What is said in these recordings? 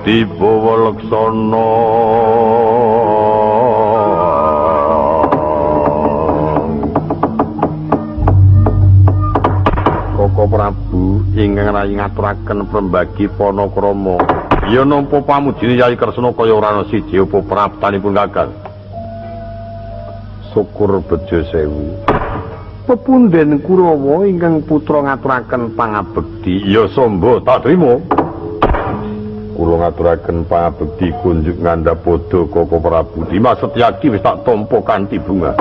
bekti bawa laksana. Koko Prabu ingkang rayi ngaturaken prembagi panakrama. Ya nampa pamujine Yayi Kresna kaya ora ana siji apa praptanipun Kakang. Syukur bejo sewu. Pepunden Kurawa ingkang putra ngaturaken pangabekti. Ya samba tak trima. Kula ngaturaken pangabekti kunjuk ngandhap padha Koko Prabu. Dimas Setyaki wis tak tampa kanthi bunga.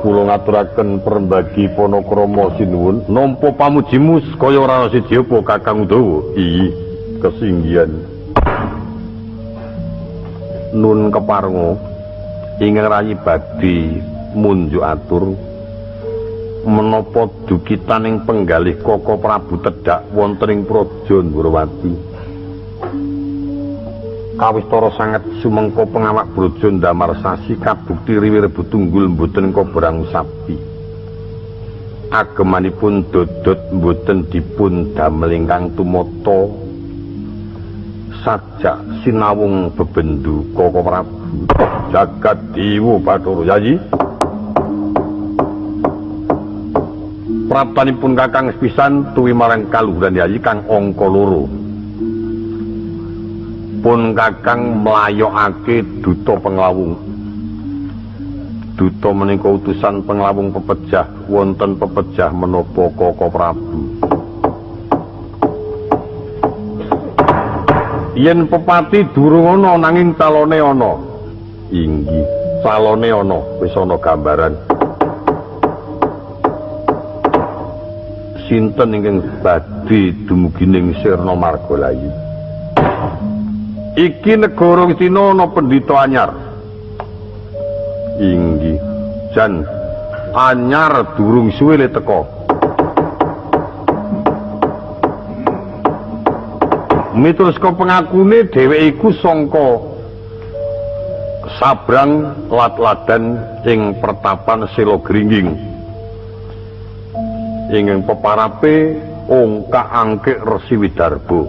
Kula ngaturaken prembagi panakrama sinuwun. Nampa pamujimu kaya ora ana siji apa Kakang Udawa. Iyi kesinggihan. Nun keparenga ingkang rayi badhe munjuk atur menapa dukitaning penggalih Koko Prabu tedhak wonten ing Praja Ndhurawati. Kawistara sanget sumengko pengawak braja ndamar sasi kabukti riwir tunggul mboten kobrang sapi. Agemanipun dodot mboten dipun damel ingkang tumata sajak sinawung bebendu Koko Prabu. Jagat Dewa Bathara Yayi. Praptanipun Kakang sepisan tuwi marang kaluhuran Yayi kang angka 2. Pun Kakang mlayokake duta penglawung. Duta menika utusan penglawung pepejah wonten pepejah menapa Koko Prabu. Yen pepati durung ana nanging calone ana. Inggih, calone ana, wis ana gambaran. Sinten ingkang badhe dumugi ning Sirna Margalayu? Iki negara Ngastina ana pendhita anyar. Inggih, jan anyar durung suwe le teka. Miturut saka pengakune dheweke iku sangka sabrang lat-ladan ing pertapan Sela Gringging. Ingkang peparape ongkak angkik Resi Widarba.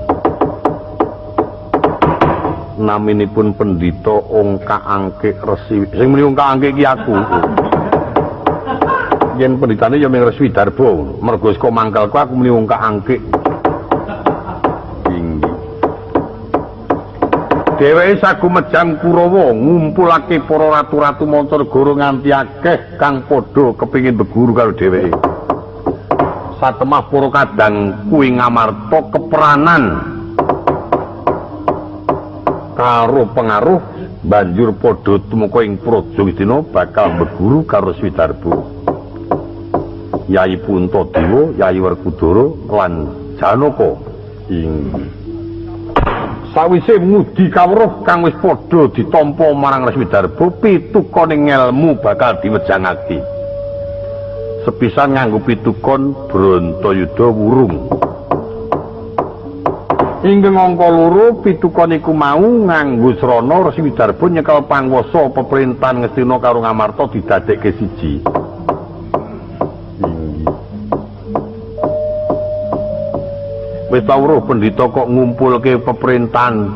Naminipun pendhita ongkak angkik Resi. Sing muni ongkak angkik iki aku. Yen pendhitane ya mung Resi Widarba, mergo saka mangkelku aku muni ongkak angkik. Dheweke sagumejang Kurawa ngumpulake para ratu-ratu mancanegara nganti akeh kang padha kepingin beguru karo dheweke. Satemah para kadang kuwi ngamarta kepranan karo pengaruh banjur padha tumeka ing Praja Ngastina bakal beguru karo Swidarba. Yayi Puntadewa, Yayi Werkudara lan Janaka. Inggih. Sawise ngudi kawruh kang wis padha ditampa marang Resi Widarba, pitukone ngelmu bakal diwejangake. Sepisan nganggo pitukon Brontoyuda wurung. Ingkang angka 2 pitukon iku mau nganggo srana Resi Widarba nyekel panguwasa peperintahan Ngastina karo Ngamarta didadekke siji. Wis tawruh pendhita kok ngumpulke peperintahan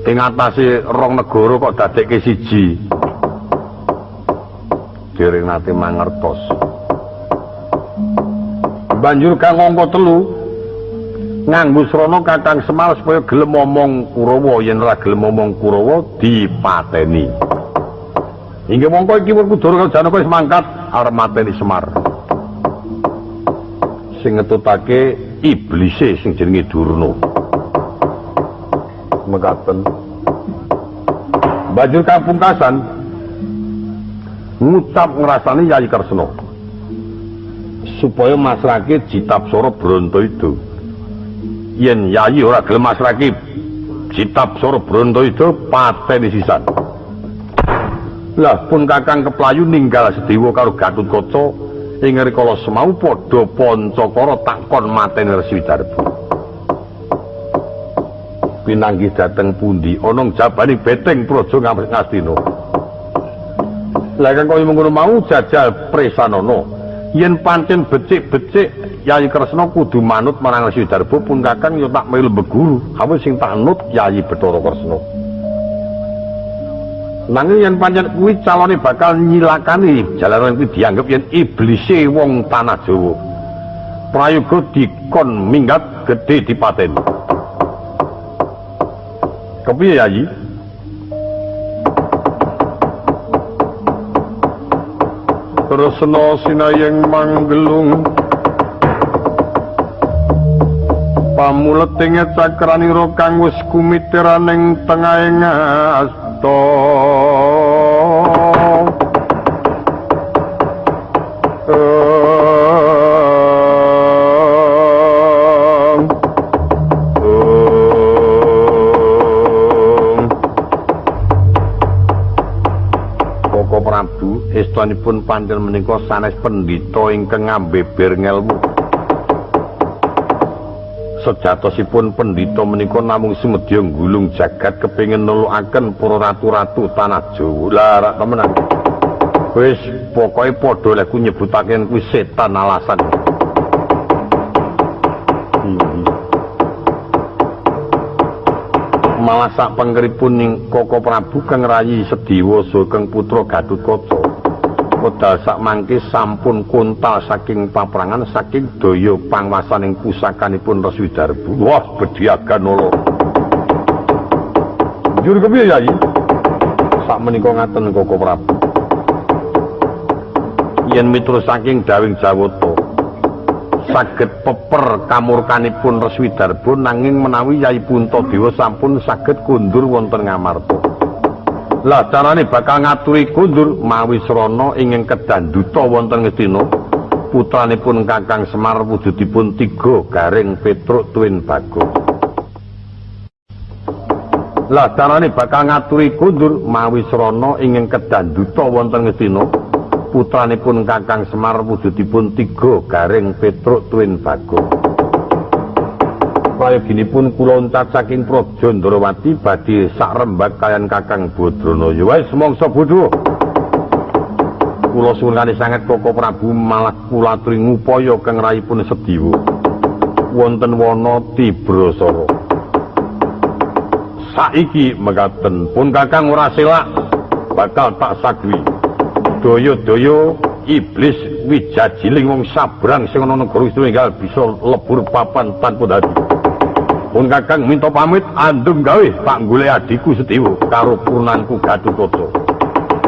ing atase rong negara kok dadekke siji. Dereng nate mangertos. Banjur kang angka 3 nganggo srana Kakang Semar supaya gelem omong Kurawa, yen ora gelem omong Kurawa dipateni. Inggih mongko iki Werkudara karo Janaka wis mangkat arep mateni Semar. Sing ngetutake iblise sing jenenge Durna. Mekaten. Banjur kapungkasan ngucap ngrasani Yayi Kresna supaya masrake Jitapsara Brontoyuda. Yen Yayi ora gelem masrake Jitapsara Brontoyuda pateni sisan. Lah pun Kakang keplayu ninggal Sedewa karo Gatotkaca ing rikala semau padha pancakara takon mateni Resi Widarba. Pinanggih dhateng pundi? Ana jabane beteng Praja Ngastina. Lah kang kaya mengkono mau jajal presanana. Yen pancen becik-becik Yayi Kresna kudu manut marang Resi Widarba pun Kakang ya tak melu beguru. Awit sing tak anut Yayi Bathara Kresna. Nanging yen pancen kuwi calone bakal nyilakani jalaran kuwi dianggep yen iblise wong tanah Jawa. Prayoga dikon minggat gedhe dipateni. Kepiye Yayi? Kresna sinayeng manggelung pamuletinge cakranira kang wis kumitiraning tengahing asta. Koko Prabu estunipun pancen menika sanes pendhita ingkang ngambeber ngelmu. Sejatosipun pendhita menika namung sumedya nggulung jagat kepengin nulukaken para ratu-ratu tanah Jawa. Lah rak temenan. Wis pokoke padha lek nyebutake kuwi setan alasan. Malah sak pengkeripun ning Koko Prabu kang rayi Sediwa saha kang putra Gatotkaca. Wedal sak mangke sampun kontal saking paprangan saking daya pangwasaning pusakanipun Resi Widarba. Wah, bediagan nala. Njur kepiye Yayi? Sak menika ngaten Koko Prabu. Yen miturut saking dawing Jawata saged peper kamurkanipun Resi Widarba nanging menawi Yayi Puntadewa sampun saged kundur wonten Ngamarta. Lah carane bakal ngaturi kundur mawi srana ingkang kedanduta wonten Ngastina putranipun Kakang Semar wujudipun tiga Gareng Petruk Tuwin Bagong. Lah carane bakal ngaturi kundur mawi srana ingkang kedanduta wonten Ngastina putranipun Kakang Semar wujudipun tiga Gareng Petruk Tuwin Bagong. Prayoginipun kula uncat saking Praja Ndrawati badhe sakrembag kaliyan Kakang Badranaya. Wis mangsa bodho. Kula suwun kanthi sanget Koko Prabu malah kula aturi ngupaya kang rayipun Sediwa wonten wana Tibrasara. Saiki mekaten pun Kakang ora selak bakal tak sagwi. Daya-daya iblis wijajiling wong sabrang sing ana negara Istunggal bisa lebur papan tanpa dadi. Pun Kakang minta pamit andum gawe tak golek adhiku Sediwa karo purnanku Gatotkaca.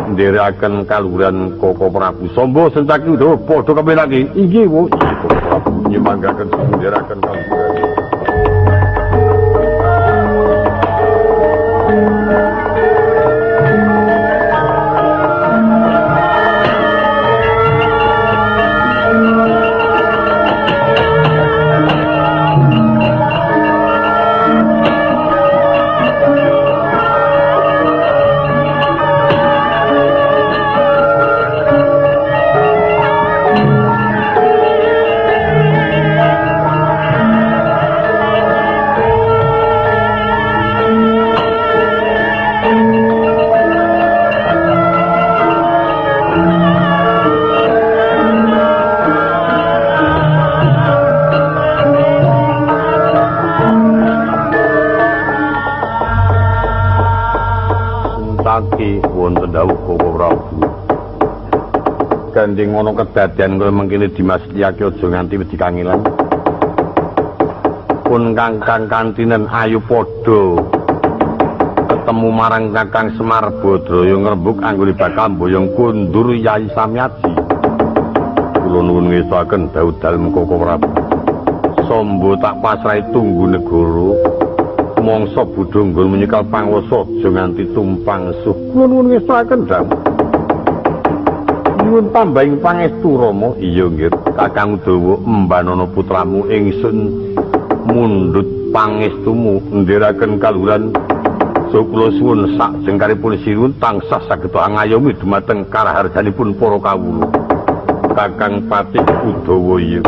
Nderekaken kaluhuran Koko Prabu Samba Sencaki Udawa padha kepenake. Inggih, Bu. Koko Prabu nyemanggaken nderekaken kaluhuran. Wonten dawuh Koko Prabu. Gandeng ana kedadian kaya mengkene Dimas liyake aja nganti wedi kangelan. Pun Kakang kantinen ayo padha ketemu marang Kakang Semar Badraya ngrembug anggone bakal mboyong kundur Yayi Samyaji. Kula nuwun ngestoaken dawuh dalem Koko Prabu. Sombo tak pasrahi tunggu negara. Mangsa bodho nggon menyekal pangwasa aja nganti tumpang suh. Kula nuwun ngestoaken dawuh. Nyuwun tambahing pangestu Rama. Iya nggih, Kakang Udawa embanana putramu ingsun mundhut pangestumu ndherekaken kaluhuran. So kula suwun sak jengkaripun sirun tansah saged angayomi dumateng karaharjanipun para kawula. Kakang Patih Udawa iya.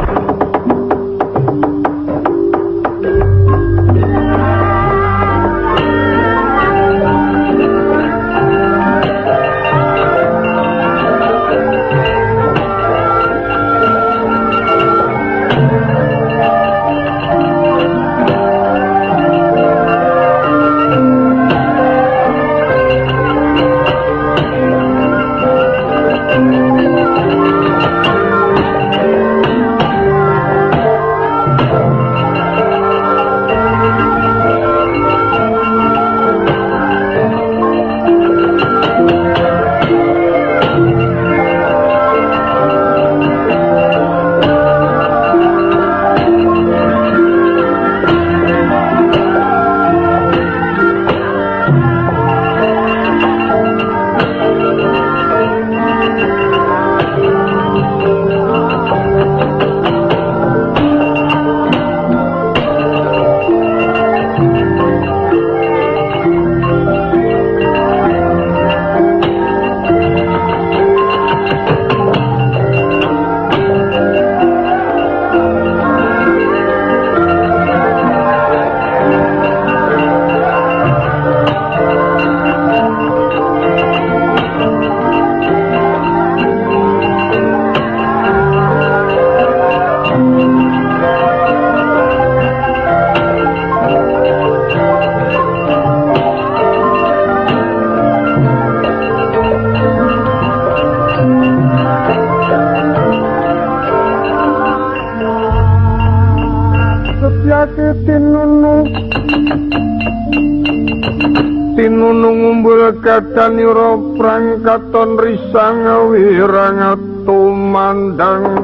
Umbul kadanira prangkaton risang wirang tumandang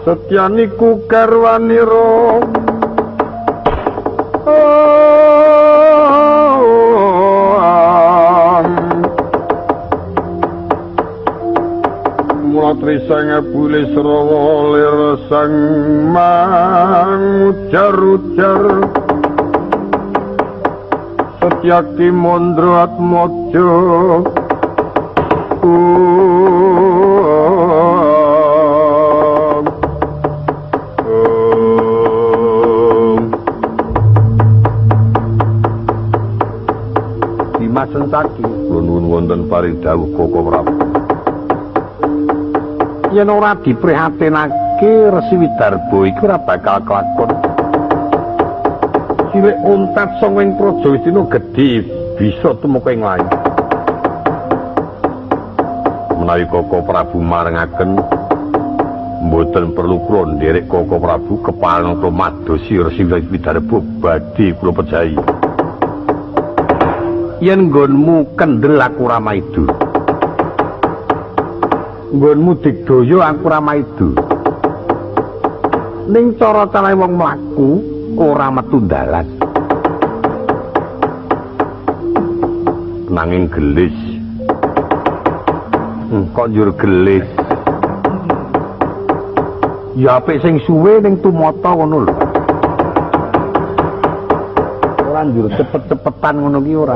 setyaniku garwanira mula trisang bule srawa lir sang mangujar-ujar setyaki mandra atmaja. Dimas Sencaki kula nuwun wonten paring dawuh Koko Prabu. Yen ora diprihatinake Resi Widarba iki ora bakal kelakon. Cilik untat sanga ing Praja Wistina gedhe bisa tumeka ing lain. Menawi Koko Prabu marengaken mboten perlu kula nderek Koko Prabu kepareng kula madosi Resi Widarba badhe kula pejahi. Yen nggonmu kendel aku ora maido. Nggonmu digdaya aku ora maido. Ning cara carae wong mlaku ora metu dalan. Nanging gelis. Kok njur gelis. Ya apik sing suwe ning tumata ngono lho. Ora njur cepet-cepetan ngono ki ora.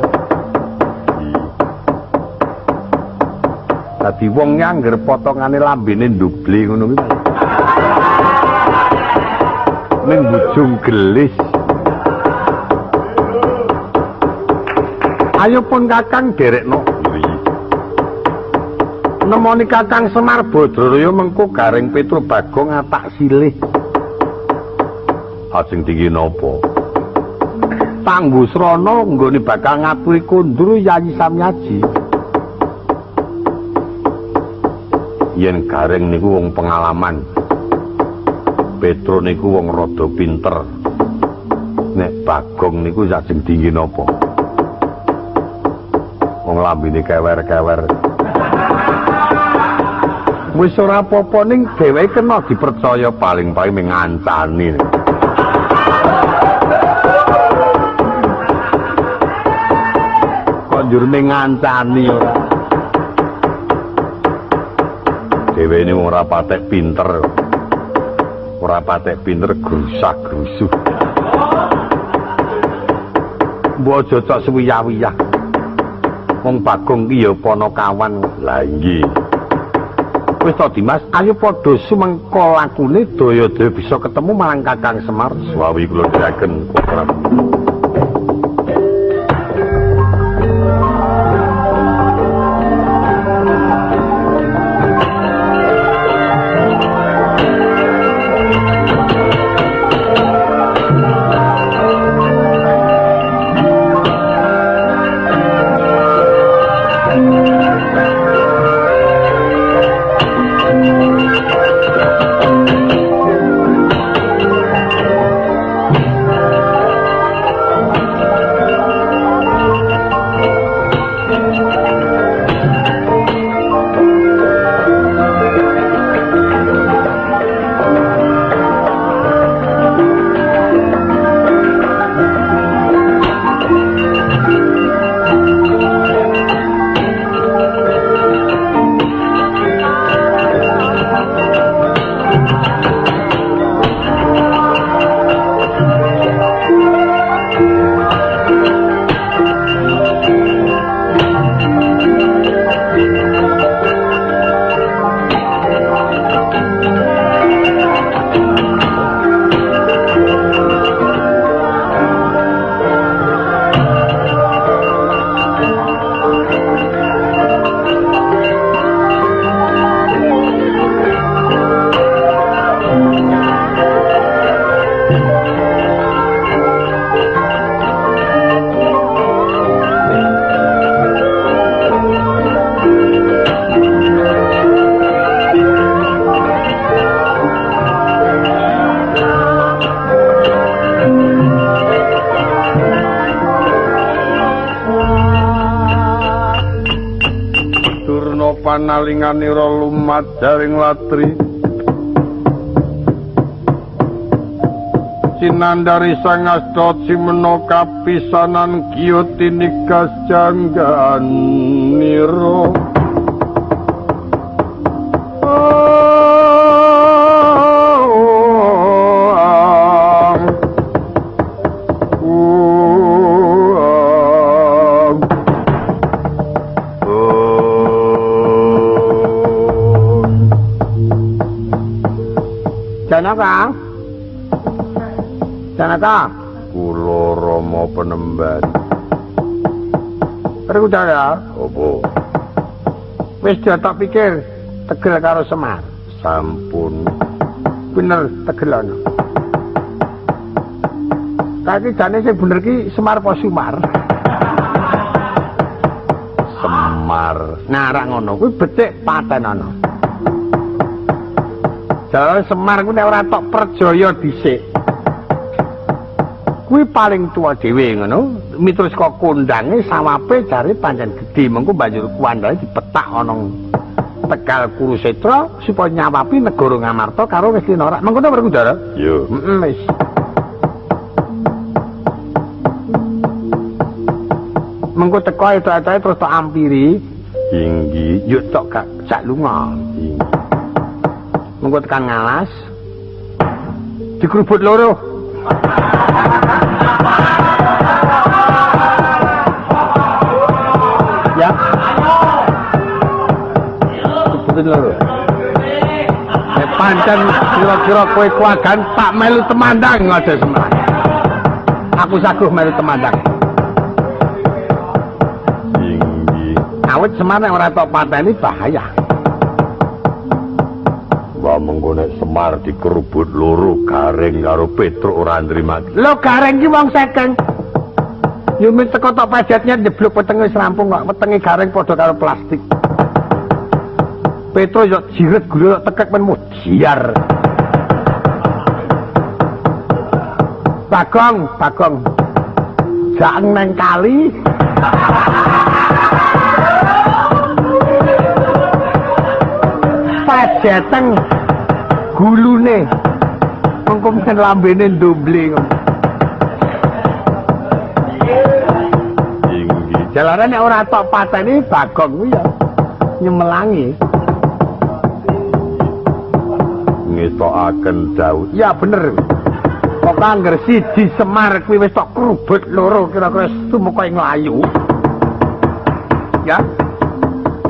Dadi wong nyangger potongane lambene nduble ngono kuwi. Ning bujung gelis. Ayo pun Kakang derekno. Nemoni Kakang Semar Badraya mengko Gareng Petro Bagong atak silih. Ajeng tinggi napa? Tangguh srana nggone bakal ngaturi kondur Yayi Samyaji. Yen Gareng niku wong pengalaman, Petro niku wong rada pinter. Nek Bagong niku sajeng tinggi napa? Wong lambene kewer-kewer. Wis ora apa-apa ning dheweke kena dipercaya paling-paling mung ngancani. Kok njur mung ngancani ora? Dhewe ini ora patek pinter. Ora patek pinter grusak-grusuh. Mbok aja cok suwiyah-wiyah. Wong Bagong ki ya panakawan. Lah nggih. Wis to Dimas, ayo padha sumengko lakune daya-daya bisa ketemu marang Kakang Semar. Suwawi kula dherekaken Prabu. Panalinganira lumajaring latri. Cinandari sangasta cimena kapisanan giya tinigas jangganira. Janaka. Janaka, kula Rama penemban. Werkudara, apa? Wis tak pikir tegel karo Semar. Sampun. Bener tegel ana. Tapi jane sing bener ki Semar apa Sumar? Semar. Nah, rak ngono kuwi becik paten ana. Jalane Semar kuwi nek ora tok perjaya dhisik. Kuwi paling tua dhewe ngono, miturut saka kondange sawape jare pancen gedhe, mengko banjur kuandale dipetak ana Tegal Kurusetra supaya nyawapi negara Ngamarta karo Ngastina rak. Mengkono Werkudara? Iya. Heeh wis. Mengko teko etok-etoke terus tok ampiri. Inggih. Yuk tok gak jak lunga. Inggih. Mengko tekan ngalas. Dikrubut loro. Ya. Kebutin loro. Nek pancen kira-kira kowe kuwagan tak melu temandang aja Semar. Aku saguh melu temandang. Inggih. Awit Semar nek ora tok pateni bahaya. Wah mengko nek Semar dikerubut loro Gareng karo Petruk ora nrimake. Lho Gareng ki wong sekeng. Yo men teko tok pajetnya njebluk wetenge wis rampung kok. Wetenge Gareng padha karo plastik. Petruk yo jiret gula tekek men mudiar. Bagong, Bagong. Jak nang kali. Pajeteng gulune. Mengko men lambene ndomble ngono. Inggih. Jalane nek ora tok pateni Bagong kuwi ya nyemelangi. Ngetokaken dawuh. Ya bener. Kok angger siji Semar kuwi wis tok krubut loro kira-kira sumeka ing layu. Ya.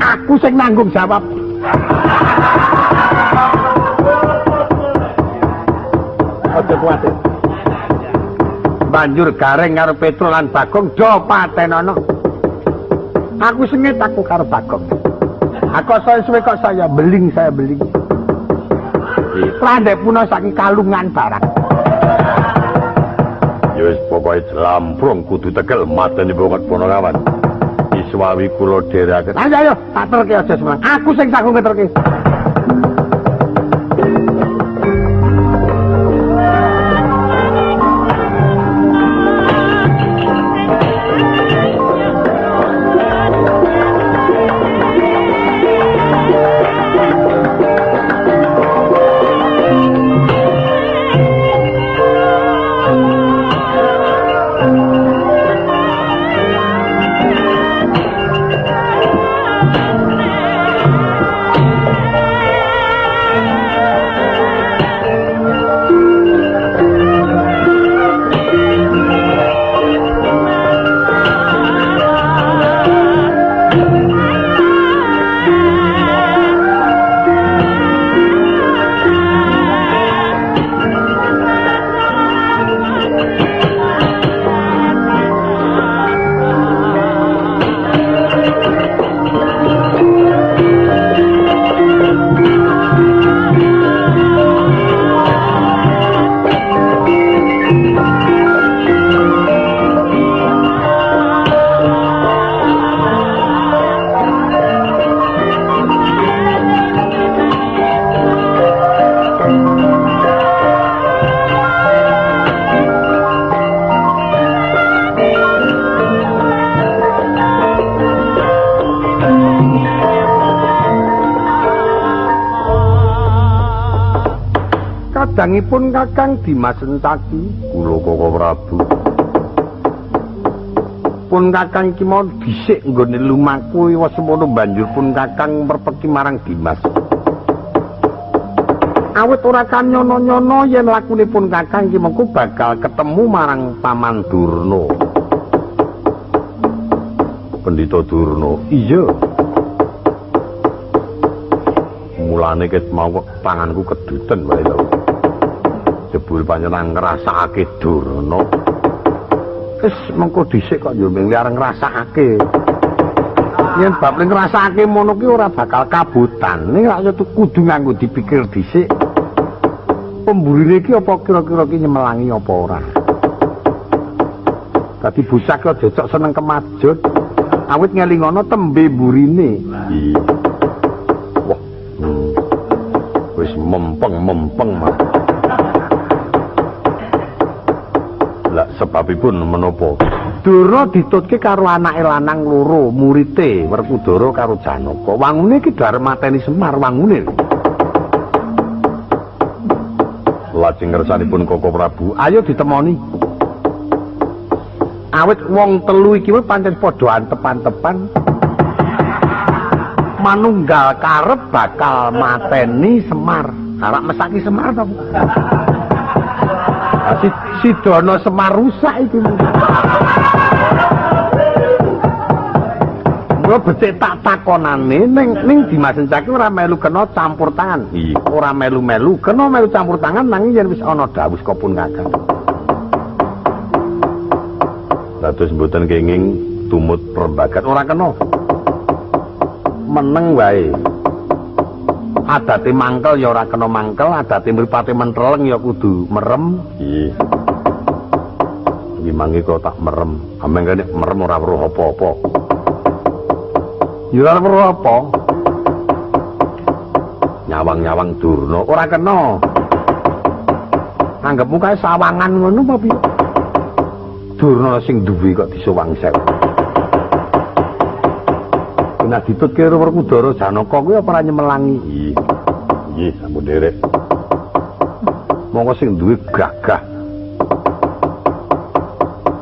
Aku sing nanggung jawab. Aja kuwatir. Banjur Gareng karo Petruk lan Bagong do patenono. Aku sengit aku karo Bagong. Aku saya suwe kok saya beling, saya beling. Landek puna saking kalungan barang. Ya wis pokoke jlambrung kudu tegel mateni banget Panakawan. Iswawi kula dherekaken. Ayo ayo, tak terke aja Semar. Aku sing sagung ngeterke. Kadangipun Kakang Dimas Sencaki, kula Koko Prabu. Pun Kakang iki mau dhisik nggone lumaku wis semono banjur pun Kakang merpeki marang Dimas. Awit ora kanyono-nyono yen lakune pun Kakang iki mengko bakal ketemu marang Paman Durna. Pendhita Durna. Iya. Mulane ket mau tanganku keduten wae lho. Jebul panjenengan ngrasakake Durna. Wis mengko dhisik kok yo ming arep ngrasakake. Yen bab ngrasakake ngono ki ora bakal kabutan. Ning rak yo kudu nganggo dipikir dhisik. Pemburine iki apa kira-kira ki nyemelangi apa ora. Dadi bocah ki aja cok seneng kemajud. Awit ngelingono tembe mburine. Iya. Wah. Wis mempeng-mempeng mah. Lah sebabipun menapa? Durna ditutke karo anake lanang loro, murite Werkudara karo Janaka. Wangune iki arep mateni Semar wangune. Lajeng ngersanipun Koko Prabu, ayo ditemoni. Awit wong telu iki pancen padha antep-antepan. Manunggal karep bakal mateni Semar. Arep mesaki Semar to? Sidana Semar rusak iki. Mula becik tak takonane ning Dimas Sencaki ora melu kena campur tangan. Iya, ora melu-melu kena melu campur tangan nanging yen wis ana dawuh saka pun Kakang. Dados mboten kenging tumut perembagan ora kena. Meneng wae. Adate mangkel ya ora kena mangkel, adate mripate menteleng ya kudu merem. Iya. Iki mangke kok tak merem. Ameng kene merem ora weruh apa-apa. Ya ora weruh apa. Nyawang-nyawang Durna ora kena. Anggepmu kae sawangan ngono apa piye? Durna sing duwe kok disowang sewu. Nah ditutke karo Werkudara Janaka kuwi apa ora nyemelangi? Iya. Nggih, sampun nderek. Monggo sing duwe gagah.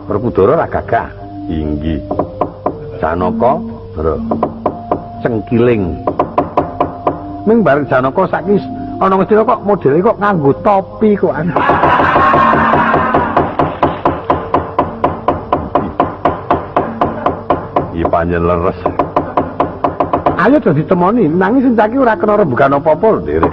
Werkudara ora gagah. Inggih. Janaka cengkiling. Ning bareng Janaka saiki ana ngestina kok modele kok nganggo topi kok. Iya panjen leres. Ayo do ditemoni, nanging Sencaki ora kena rembugan apa-apa nderek.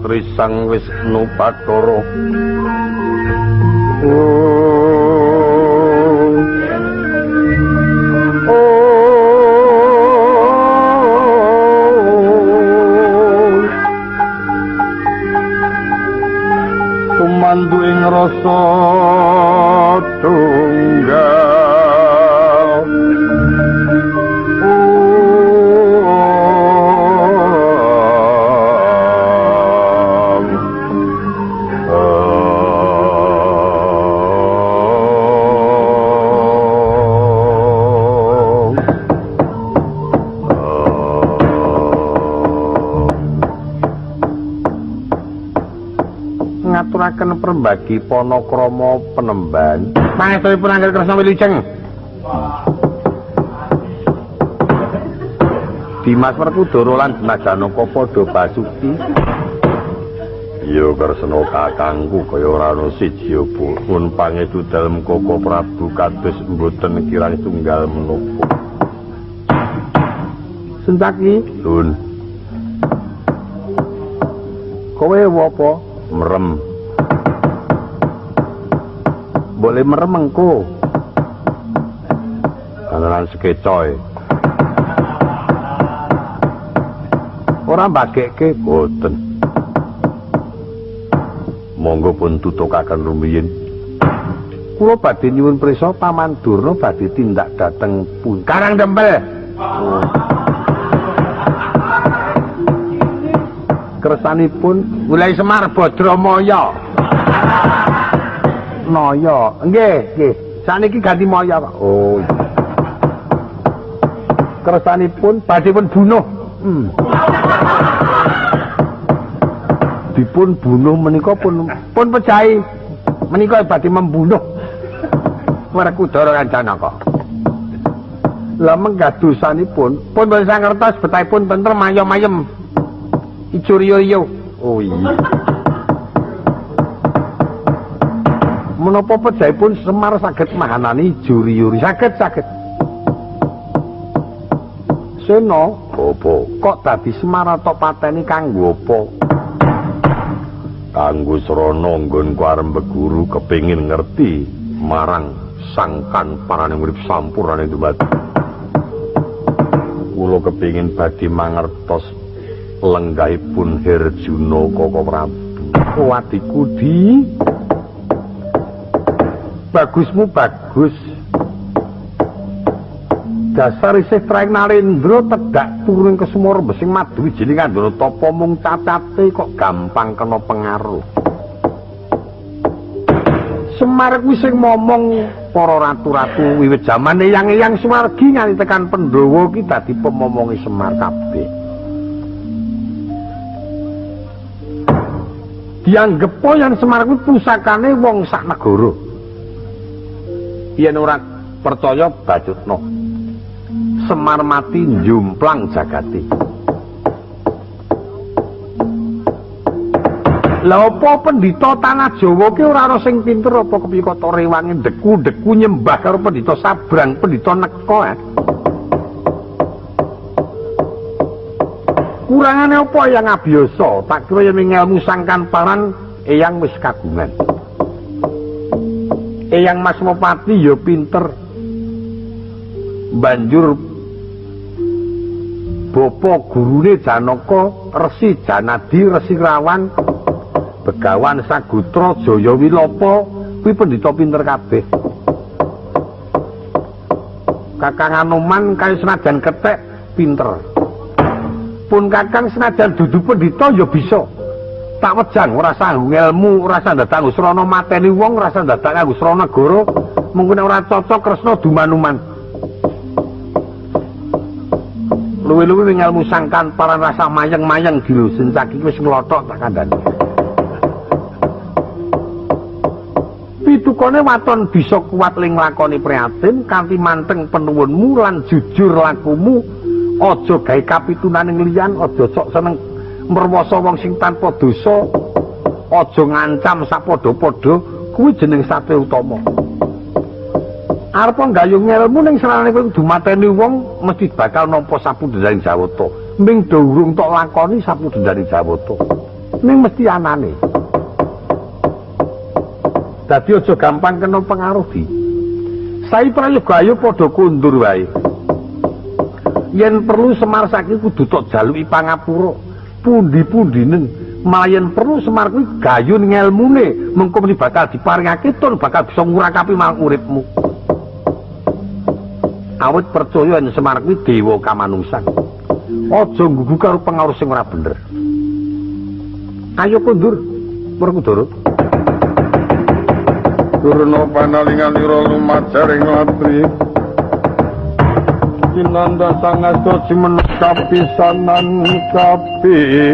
Risang Wisnu Bathara. rasa tunggal. Ngaturaken perembagi panakrama penemban. Pangestunipun Angger Kresna Wilujeng. Dimas Werkudara lan Dimas Janaka padha basuki. Ya Kresna kakangku kaya ora ana siji apa. Pun pangestu dalem Koko Prabu kados mboten kirang tunggal menapa. Sentaki, Lun. Kowe apa? Merem. Boleh merem engko. Kanan sekecoy. Ora mbagekke boten. Monggo pun tutukaken rumiyin. Kula badhe nyuwun prisa Paman Durna badhe tindak dhateng pun Karang Dempel. Oh. Kersanipun mulai Semar Badramaya. Naya. Nggih, nggih. Saniki ganti Maya, Pak. Oh. Kersanipun badhe pun bunuh. Dipun bunuh menika pun pejahi. Menika badhe membunuh Werkudara lan Janaka. Lah menggadosanipun pun boten sangertos betahipun tentrem ayem-ayem. Ijo riyo-riyo. Oh iya. Menapa pejahipun Semar saged mahanani ijo riyo-riyo? Saged, saged. Sena, apa? Kok dadi Semar tok pateni kanggo apa? Kanggo srana nggonku arep beguru kepengin ngerti marang sangkan parane urip sampurane dumadi. Kula kepengin badhe mangertos lenggahipun Herjuna Koko Prabu. Oh adikku di bagusmu bagus. Dasar isih traing Narendra tedak turun ke sumur besing madu wijining kandana tapa mung cacate kok gampang kena pengaruh. Semar kuwi sing momong para ratu-ratu wiwit jaman eyang-eyang Sumargi nganti tekan Pandhawa ki dadi pemomonge Semar kabeh. Dianggep yen Semar kuwi pusakane wong sak negara. Yen ora percaya bacutno. Semar mati njumplang jagate. Lah apa pendhita tanah Jawa ki ora ana sing pinter apa kepiye kok rewangi deku-deku nyembah karo pendhita Sabrang, pendhita Neka. Kurangane apa yang abiyasa? Tak kira yen ngelmu sangkan paran eyang wis kagungan. Eyang Mas Mopati ya pinter. Banjur bapa gurune Janaka, Resi Janadi, Resi Rawan, Begawan Sagutra, Jaya Wilapa, kuwi pendhita pinter kabeh. Kakang Anoman kaya senajan kethek pinter. Pun kakang senajan dudu pendhita ya bisa. Tak wejang ora sanggo ngelmu, ora sah dadak nggo srana mateni wong, ora sah dadak nganggo srana negara, mungkin ora cocok Kresna dumanuman. Luwih-luwih ngelmu sangkan paran rasa mayeng-mayeng dilo sencaki wis nglothok tak kandhani. Pitukane waton bisa kuat ling nglakoni prihatin kanthi manteng penuwunmu lan jujur lakumu. Aja gawe kapitunaning liyan, aja sok seneng merwasa wong sing tanpa dosa, aja ngancam sapadha-padha, kuwi jeneng satya utama. Arep nggayuh ngelmu ning sarane kowe kudu mateni wong mesti bakal nampa sapu dendane Jawata. Ming do urung tok lakoni sapu dendane Jawata. Ning mesti anane. Dadi aja gampang kena pengaruh di. Sai prayoga ayo padha kundur wae. Yen perlu Semar saiki kudu tok jaluki pangapura. Pundi-pundinen Malah yen perlu Semar kuwi gayun ngelmune, mengko mesti bakal diparingake tur bakal bisa ngurakapi marang uripmu. Awit percaya yen Semar kuwi dewa kamanungsan. Aja nggugu karo pengaruh sing ora bener. Ayo kondur, Werkudara. Durna panalingan ira lumajar ing latri. Kinanda sangasta jumeneng kapisanan kapisanan.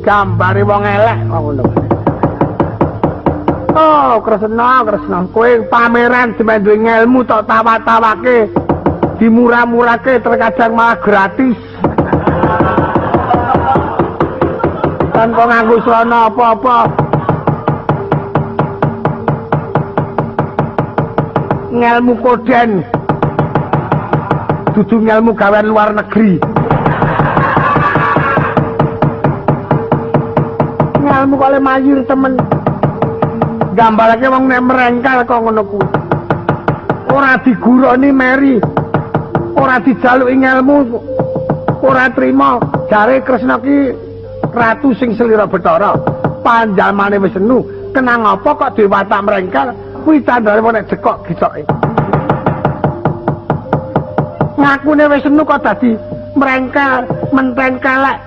Gambare wong elek kok ngono. Oh, Kresna, Kresna, kowe pameran demen duwe ngelmu tok tawa-tawake, dimurah-murahke terkadang malah gratis. Tanpa nganggo srana apa-apa. Ngelmu koden. Dudu ngelmu gawean luar negeri. Ngelmu kok le mayur temen. Gambarake wong nek merengkel kok ngono kuwi. Ora diguroni meri. Ora dijaluki ngelmu. Ora trima. Jare Kresna ki ratu sing selira Bathara. Panjalmane wis enu, kenang apa kok dhewe watak merengkel? Kuwi tandane wong nek jekok gicoke. Ngakune wis enu kok dadi merengkel, menteng kelek.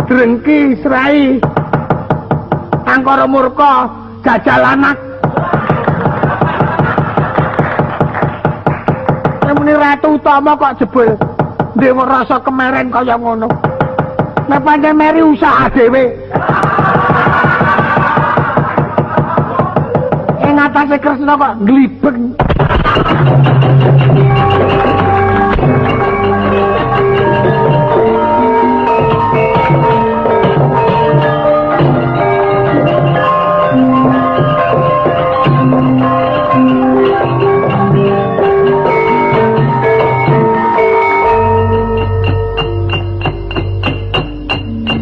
Drengki, srai. Angkara murka, jajal anak. Muni ratu utama kok jebul dhewe rasa kemeren kaya ngono. Nek pancen meri usaha dhewe. Ing atase Kresna kok glibeng.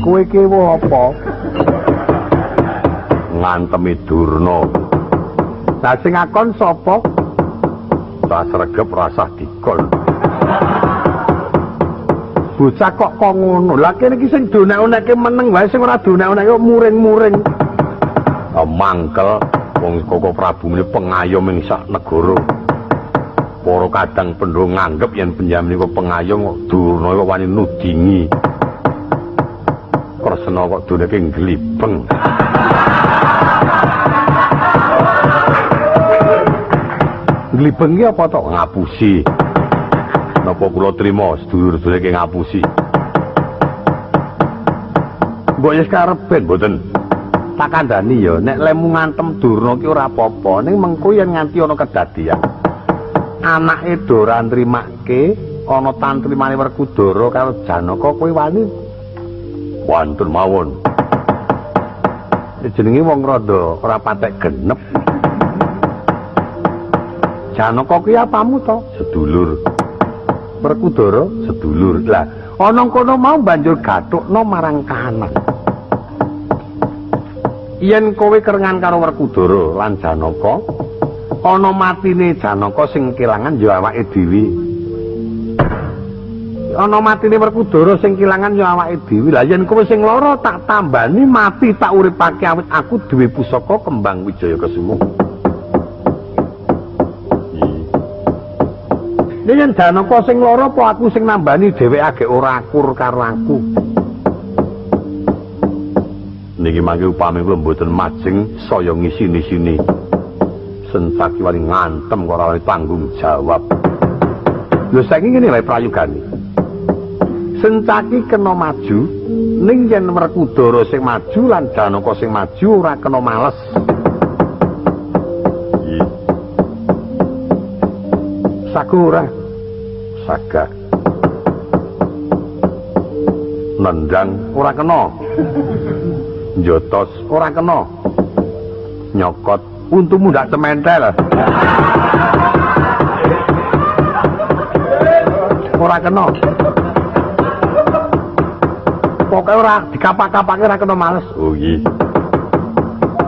Kowe ki apa? Ngantemi Durna. Lah sing ngakon sapa? Tak sregep rasah dikon. Bocah kok kok ngono. Lah kene iki sing donek-onekke meneng wae, sing ora donek-onekke muring-muring. Mangkel wong Koko Prabu meni pengayom ing sak negara. Para kadang Pandhawa nganggep yen penjamin menika pengayom kok Durna kok wani nudingi. Kresna kok duneke glibeng. Glibeng ki apa to? Ngapusi. Napa kula trima sedulur-sedulurke ngapusi? Mbok wis karepen mboten. Tak kandhani ya, nek lemu ngantem Durna ki ora apa-apa, ning mengko yen nganti ana kedadian. Anake Dora nrimake, ana tantrimane Werkudara karo Janaka kowe wani wantun mawon. Jenenge wong rada ora patek genep. Janaka kuwi apamu to? Sedulur. Werkudara sedulur. Lah, ana kono mau banjur gathukna marang kahanan. Yen kowe kerengan karo Werkudara lan Janaka, ana matine Janaka sing kelangan ya awake dhewe. Ana matine Werkudara sing kelangan ya awake dhewe. Lah yen kowe sing lara tak tambani mati tak uripake awit aku duwe pusaka Kembang Wijaya Kesuma. Yen Janaka sing lara apa aku sing nambani dheweke agek ora akur karo aku. Niki mangke upami kula mboten majeng saya ngisini-sini. Sencaki wani ngantem kok ora tanggung jawab. Lho saiki ngene wae prayogane. Sencaki kena maju, ning yen Werkudara sing maju lan Janaka sing maju ora kena males. Nggih. Sagu ora? Sagah. Nendang ora kena. Njotos ora kena. Nyokot untumu ndak cementel. Ora kena. Pokoke ora dikapak-kapake ora kena males. Oh nggih.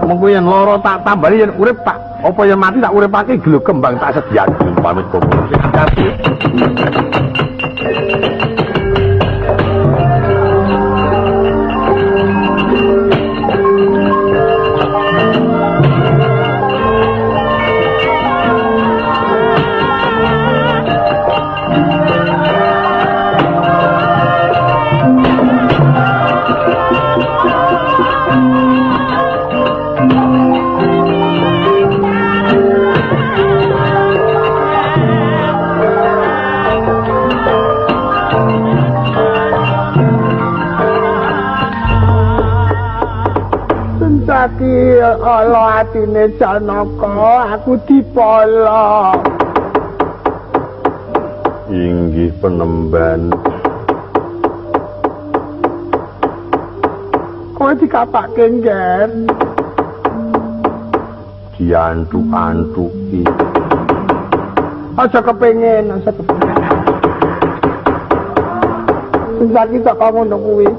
Mengko yen lara tak tambani, yen urip tak apa yen mati tak uripake gelo kembang tak sediake. Pamit kok. Hati-hati. Saiki ala atine Janaka, aku dipolo. Inggih penemban. Kowe dikapake ngger. Diantuk-antuki. Aja kepengin, aja kepengin. Saiki tak ngono kuwi.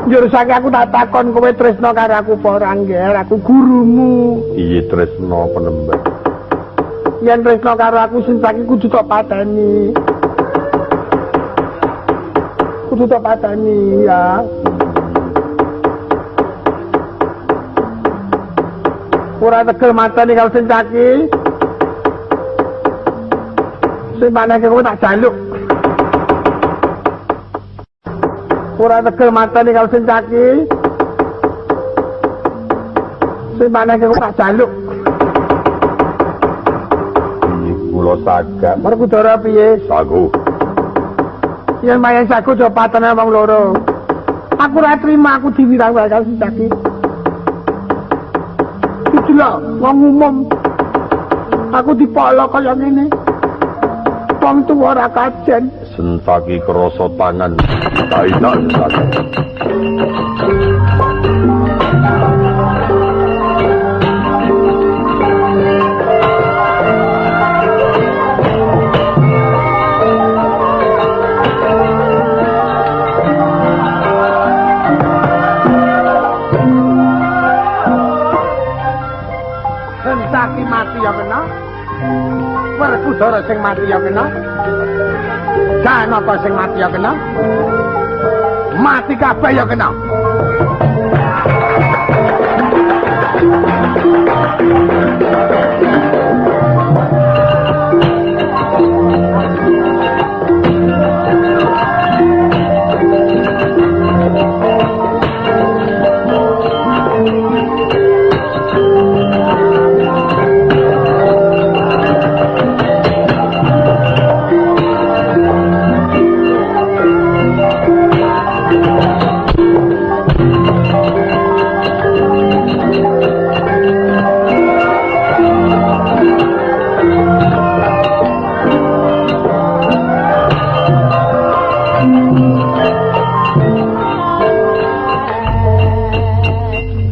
Njur saiki aku tak takon kowe tresna karo aku apa ora, Ngger? Aku gurumu. Iya tresna penemban. Yen tresna karo aku sing saiki kudu tok pateni. Kudu tok pateni ya. Ora tegel mateni kalau sing saiki. Sing maneke kowe tak jaluk. Ora tegel mateni kalau sing saiki. Sing maneke kowe tak jaluk. Iki kula sagak. Werkudara piye? Sago. Yen mayang sago aja patene wong loro. Aku ora trima aku diwirang karo sing saiki. Iki lho wong umum. Aku dipolo kaya ngene. Wong tuwa ora kajen. Sentaki krasa tangan. Tidak sentaki. Sentaki mati ya kena. Werkudara sing mati ya kena. Janaka sing mati ya kena. Mati kabeh ya kena.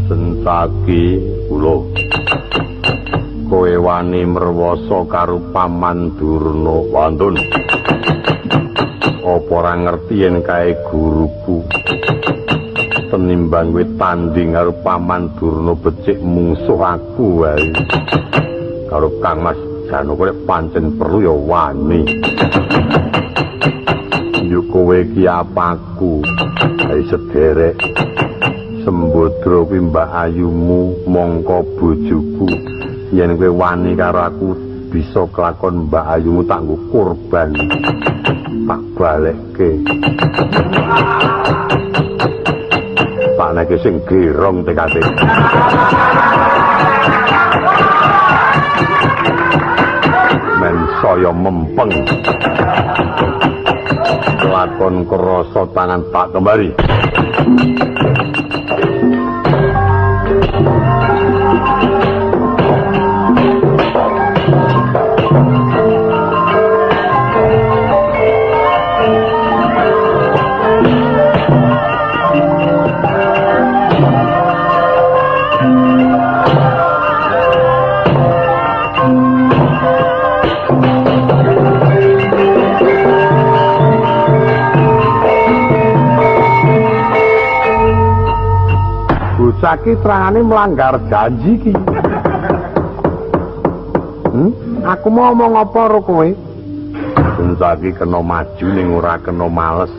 Sentaki kula. Kowe wani merwasa karo Paman Durna wantun. Apa ora ngerti yen kae guruku? Tenimbang kowe tanding karo Paman Durna becik mungsuh aku wae. Karo Kang Mas Janaka nek pancen perlu ya wani. Yo kowe iki apaku? Ayo sederek. Sembodra kuwi mbak ayumu mongko bojoku. Yen kowe wani karo aku bisa kelakon mbak ayumu tak nggo korban. Tak balekke. Tak neke sing gerong tekate. Men saya mempeng. Kelakon krasa tangan tak kembali. Bocah ki terangane melanggar janji ki. Aku mau ngomong apa karo kowe? Sencaki kena maju ning ora kena males.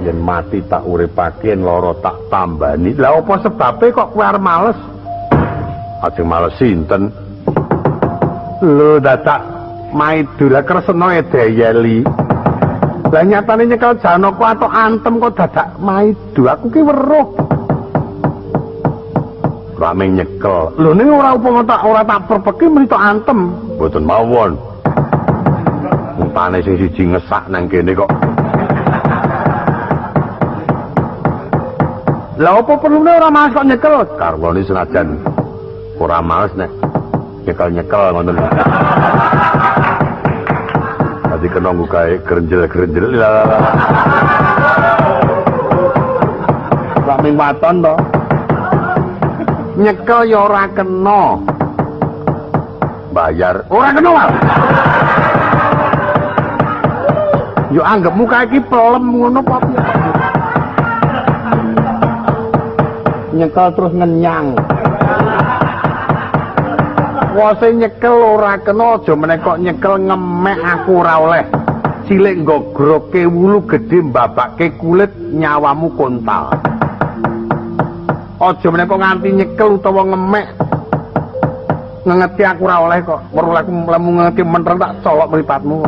Yen mati tak uripake, yen lara tak tambani. Lah apa sebabe kok kowe arep males? Ajeng males sinten? Lho dadak maido lah kresna edeyeli. Lah nyatane nyekel Janaka atok antem kok dadak maido. Aku ki weruh. Rame nyekel. Lho ning ora upama tak ora tak perpeki meni tok antem. Mboten mawon. Untane sing siji ngesak nang kene kok. Lah apa perlune ora males kok nyekel? Karwone senajan ora males nek nyekel-nyekel ngoten. Dadi kena nggo gawe grenjel-grenjel. Lah ming waton to. Nyekel ya ora kena. Bayar ora kena wae. Yo anggepmu kae iki pelem ngono apa piye? Nyekel terus ngenyang. Wose nyekel ora kena, aja meneh kok nyekel ngemek aku ora oleh. Cilik nggogroke wulu, gedhe mbabake kulit, nyawamu kontal. Aja meneh kok nganti nyekel utawa ngemek. Ngengeti aku ora oleh kok. Weruh aku lemu ngengeti mentreng tak colok mripatmu.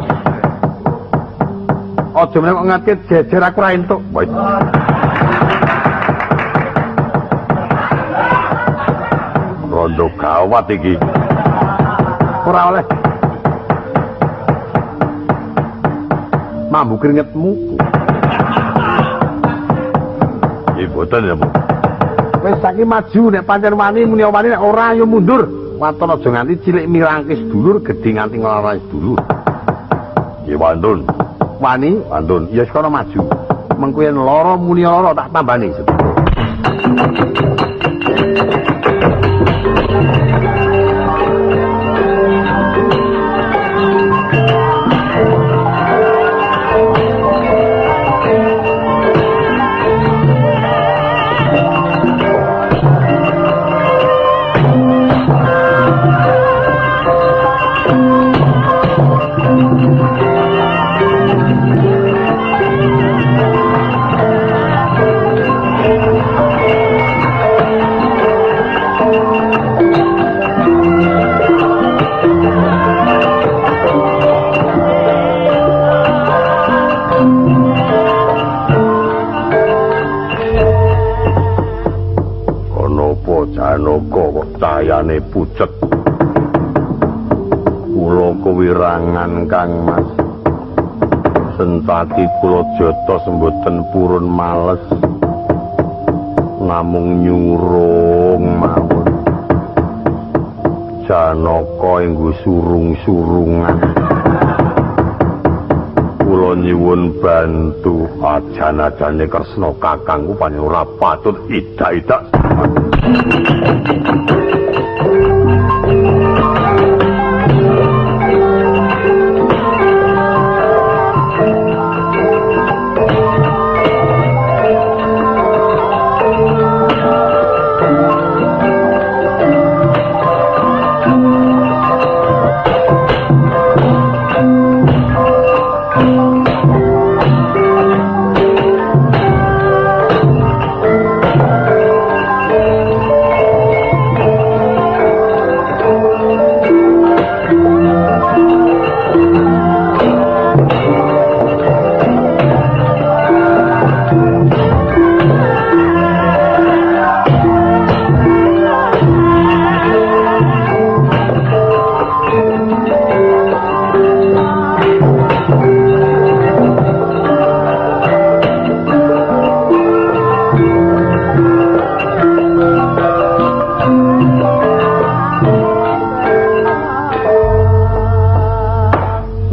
Aja meneh kok ngengeti jejer aku ora entuk. Rondo gawat iki. Ora oleh. Mambu keringetmu. Nggih boten ya, Bu. Wis saiki maju nek pancen wani muni wani, nek ora ya mundur. Waton aja nganti cilik mirangke sedulur, gedhe nganti nglarani sedulur. Nggih wantun. Wani, wantun. Ya wis kono maju. Mengko yen lara muni lara tak tambani. Janaka kok cayane pucet. Kula kewirangan Kang Mas. Sentati kula jotos mboten purun males. Namung nyurung mawon. Janaka enggo surung-surungan. Kula nyuwun bantu ajan-ajane Kresna kakangku pancen ora patut idak-idak.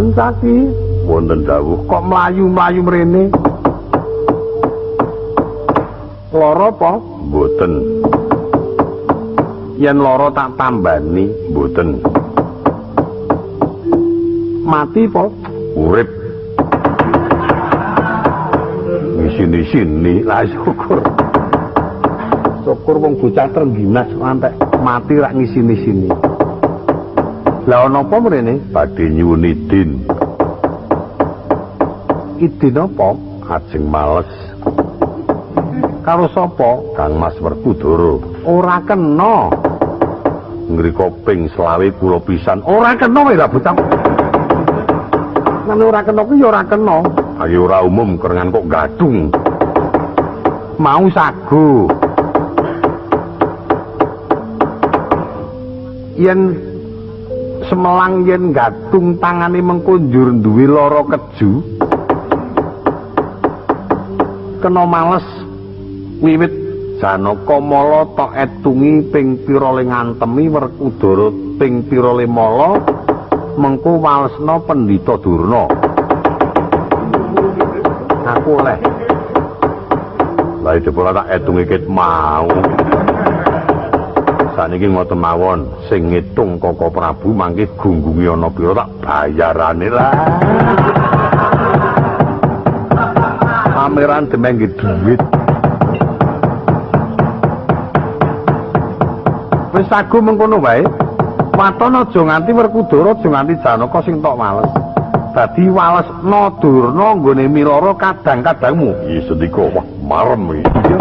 Sentati wonten dawuh kok mlayu-mlayu mrene. Lara apa? Mboten. Yen lara tak tambani, mboten. Mati apa? Urip. Sini-sini lah syukur. Syukur wong bocah trengginas sampe mati rak ngisini-sini. Lah ana apa mrene? Badhe nyuwun idin. Idin apa? Ajeng males. Karo sapa? Kang Mas Werkudara. Ora kena. Ngriko ping selawe kula pisan. Ora kena wae lah bocah. Nang ora kena kuwi ya ora kena. Ayo ora umum kerengan kok gadung. Mau sagu. Yen semelang yen gadung tangane mengko njur duwe lara keju. Kena males wiwit Janaka mala tok etungi ping pira le ngantemi Werkudara ping pira le mala mengko walesna Pendhita Durna. Aku oleh. Lah jebul tak etungi ket mau. Saniki ngoten mawon, sing ngitung Koko Prabu mangke gunggunge ana pira tak bayarane lah. Pameran demeng nggih dhuwit. Wis sagu mengkono wae. Waton aja nganti Werkudara, aja nganti Janaka sing tok wales. Dadi walesna Durna nggone mirara kadang-kadangmu. Iya sendika, wah marem iki. Iya.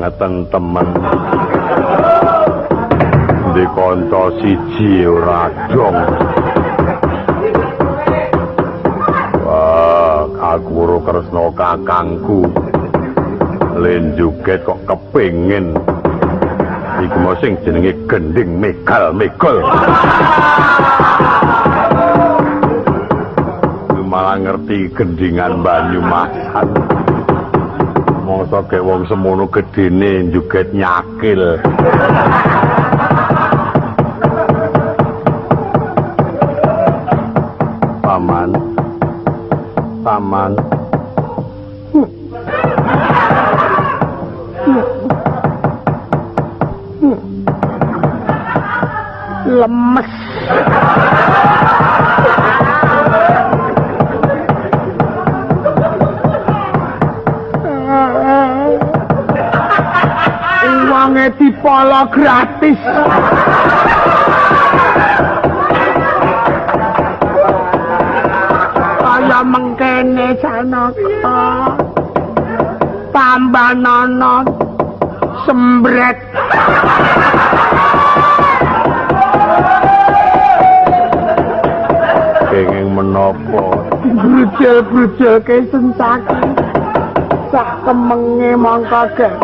Kebangeten temen. Di kanca siji ora dong. Wah, aku ora kresna kakangku. Lenjuget kok kepengin. Iku mau sing jenenge gending megal-megol. Malah ngerti gendingan Banyumasan. Mongso ge wong semono gedene njuget nyakil. Paman. Paman. Lemes. Uangnya dipolo gratis. Kaya mengkene Janaka. Tambah nono sembret. Kenging menapa? Brujel-brujelke Sencaki. Sak kemenge mongko gek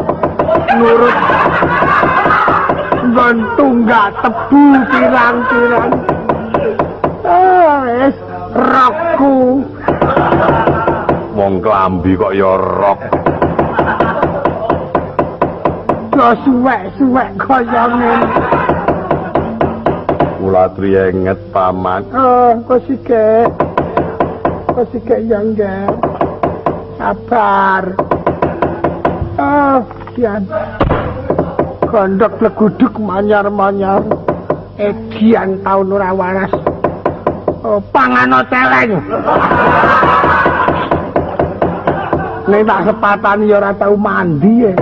nurut nggon tunggak tebu pirang-pirang. Wis rokku. Wong klambi kok ya rok. Do suwek-suwek kaya ngene. Kula trienget paman. Oh, kok sikek. Kok sikek ya nggih. Sabar. Oh, kian. Gondok leguduk manyar-manyar. Edian taun ora waras. Oh, pangano celeng. Nek tak sepatani ya ora tau mandi ya.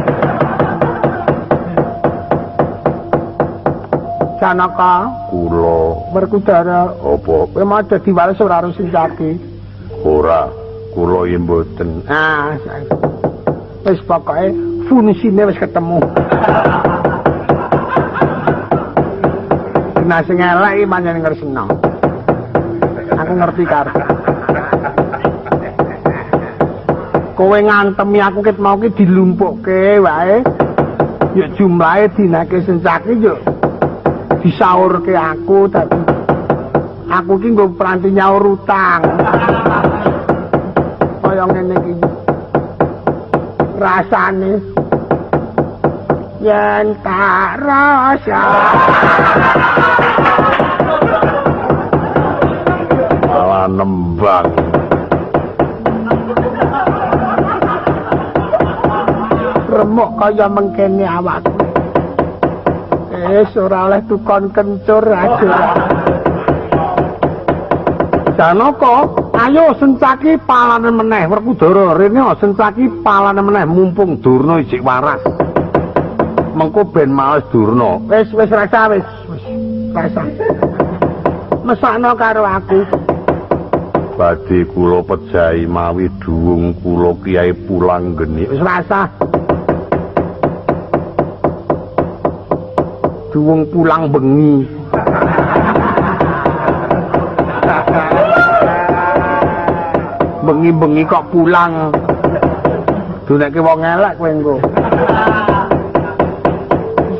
Janaka kula Werkudara apa kowe mau dadi waris ora harus Sencaki? Ora, kula ya mboten. Ah, wis pokoke fungsine wis ketemu. Nah sing elek iki pancen ngresna. Aku ngerti karep. Kowe ngantemi aku ket mau ki dilumpukke wae. Ya jumlahe dinake Sencaki yo disaurke aku dadi aku ki nggo pranti nyaur utang. Kaya ngene iki rasane yen tak rasa malah nembang. Remuk kaya mengkene awakku. Wis ora oleh tukon kencur aja. Janaka, ayo Sencaki palane meneh. Werkudara rene Sencaki palane meneh mumpung Durna isih waras. Mengko ben males Durna. Wis wis rasa wis wis rasa. Mesakno karo aku. Badhe kula pejahi mawi duwung kula Kyai Pulanggeni. Wis rasa. Duwung pulang bengi. Bengi-bengi kok pulang. Duneke wong elek kowe engko.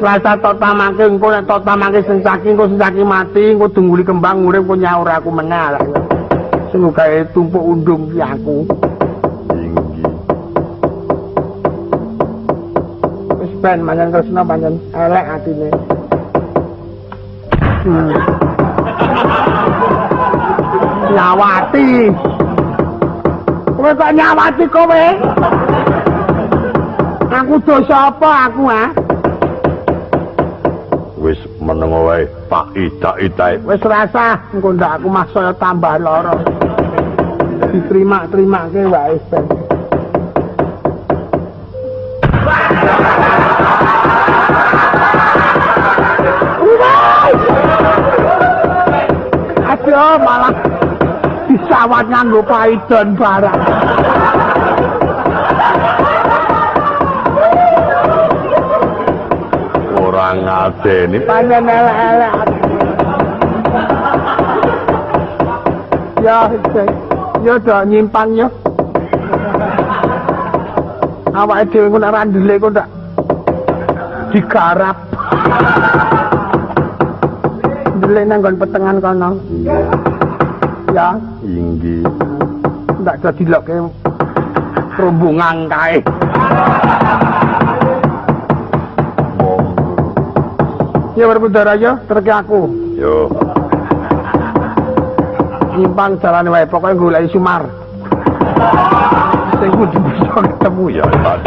Rasa totamake engko nek totamake Sencaki engko Sencaki mati engko dungguli kembang urip engko nyaur aku meneh. Sing gawe tumpuk undung ki aku. Inggih. Wis ben mangan Kresna pancen elek atine. Nyawati. Kowe kok nyawati kowe? Aku dosa apa aku, ha? Wis meneng wae, tak idak-idak. Wis rasa engko ndak aku mah saya tambah lara. Diterima-terimake wae ben. Aduh, malah disawat nganggo paidon barang. Pangadene pancen elek-elek. Ya, ya do nyimpang ya. Awake dhewe ku nek ra ndelik kok ndak digarap. Ndelik nang nggon petengan kono. Ya, inggih. Ndak iso dilokke rombongan kae. Monggo. Ya Werkudara ya, terke aku. Yo. Nyimpang jalane wae, pokoke goleki Sumar. Sing kudu bisa ketemu ya, Pak.